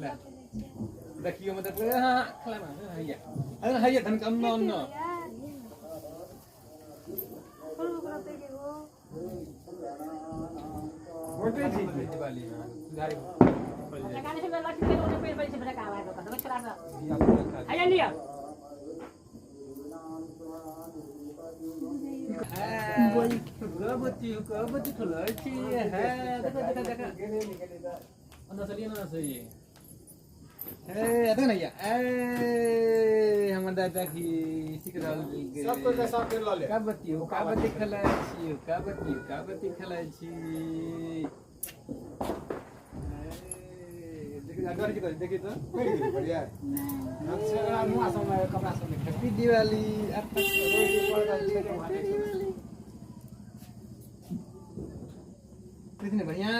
ले देखियो मतलब हां खेला में हैया अरे हैया धन कम न न बोलते छी दिवाली में गाड़ी खोल जाए लगाने से लक्ष्मी के लोग पेड़ पैसे बड़ा काम आएगा तो छोड़ा सा धिया पुता खा आया लिया। बोल कबती कबती खेलै छी है देखो देखो देखो अंदर चलिए ना सही ए देखो ना या ए हमर दादा की सीख रहल सब कोई के साथ लऽ ले। कबती कबती खेलै छी कबती कबती खेलै छी देखी देखी देखी तो बढ़िया मुआ सब कपड़ा सब हैप्पी दिवाली। कितने बढ़िया।